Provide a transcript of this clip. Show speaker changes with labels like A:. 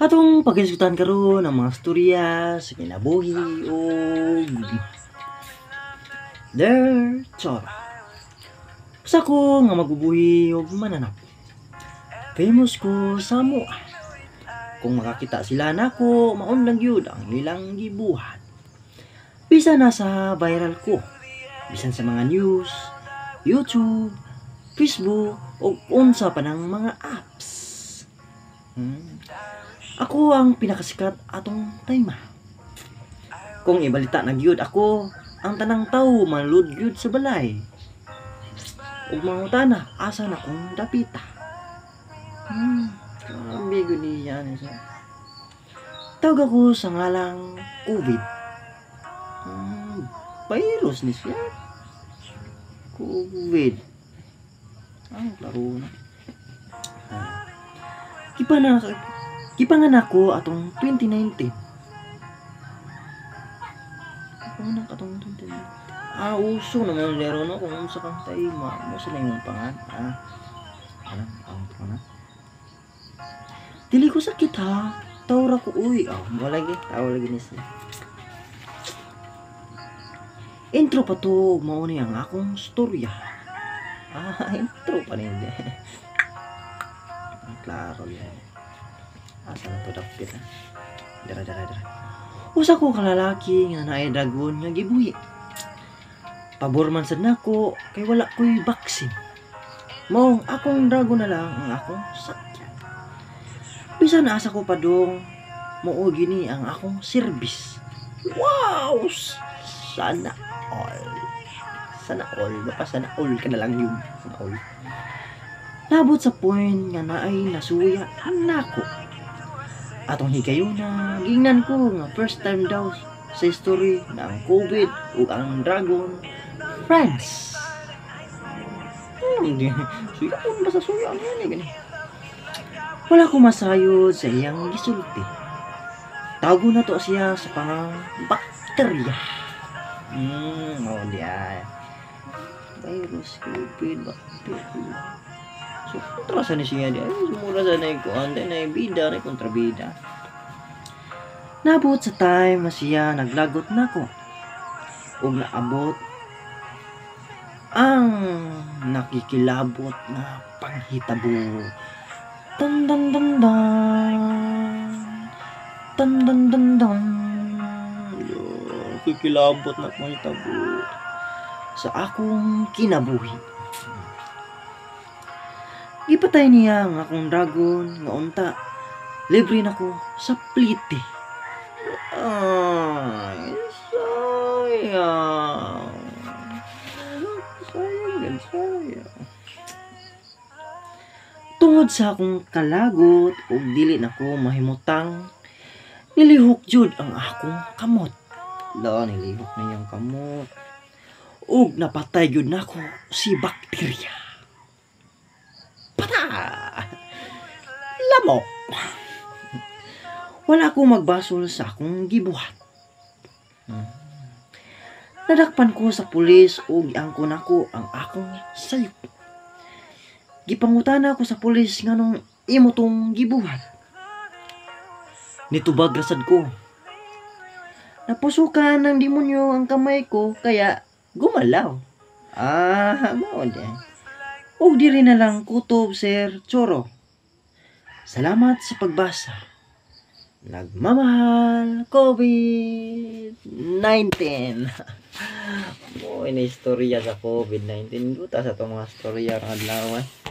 A: Atong paghisgutan karon ang mga storya sa kinabuhi ug Der Choro. Usa ko nga magubuhi og mananap. Famous ko sa amoa. Kung makakita sila nako, maunlang gyud ang ilang gibuhat. Bisan nasa viral ko, bisan sa mga news, YouTube, Facebook, o unsa pa ng mga apps. Ako ang pinakasikat atong time. Kung ibalita na gyud ako, ang tanang tawo malud gyud sa balay. Ug mangutana, asa na kong dapita. Grabe gyud niya ni siya. Tawag ako sa ngalang COVID. Virus ni siya. COVID. Ah, klaro na. Ah. Gipanganak ko atong 2019. Gipanganak atong 2019. Ah, uso naman laro no kung unsa kang time, mo sila yung pangan. Ah. Alam, ang panganak. Dili ko sakit ha. Tawra ko uy. Oh, mo lagi, tawo lagi ni siya. Intro pa to, mao ni ang akong storya. Ah, intro pa niya. Klaro yan. Asa na to dapit ha? Dara, dara, dara. Usa ko kalalaki nga naay dragon nga gibuhi. Pabor man sad nako kay wala ko'y vaccine. Maong akong dragon na lang ang akong sakyan. Bisan asa ko padung, mao gini ang akong service. Wow! Sana all. Sana all. Baka sana all ka na lang yun. Sana all. Nabot sa point nga naay nasuya nako. Atong higayuna, gingnan ko nga first time daw sa history na ang COVID ug ang dragon friends. Di, suya ko basta suya ano yan eh, gani. Wala ko masayod sa iyang gisulti. Tago na to siya sa pangang bakterya. Oh, di ay. Virus, COVID, bakterya. So, kontra sa ni siya di ay. Sumura sa na kuan, di na bida, na kontrabida. Nabot sa time na siya naglagot nako. Ug naabot ang nakikilabot na panghitabo. Tan dan dan dan. Tan dan dan dan. Yo, kikilabot na panghitabo sa akong kinabuhi. Gipatay niya ang akong dragon nga unta libre na ko sa plite. Ay, sayang. Sayang, sayang. Tungod sa akong kalagot ug dili nako mahimutang, nilihok jud ang akong kamot. La, nilihok na iyang kamot. Ug napatay jud nako si bakterya. Pata! Lamok! Wala ko magbasol sa akong gibuhat. Nadakpan ko sa pulis ug giangkon nako ang akong sayop. Gipangutana ko sa pulis nganong imo tong gibuhat. Nitubag rasad ko. Napusukan ng demonyo ang kamay ko kaya gumalaw. Ah, mao di. Og diri na lang kutob, Sir Choro. Salamat sa pagbasa. Nagmamahal, COVID-19. Mo ini istorya sa COVID-19. Guta sa itong mga istorya ng adlaw. Eh.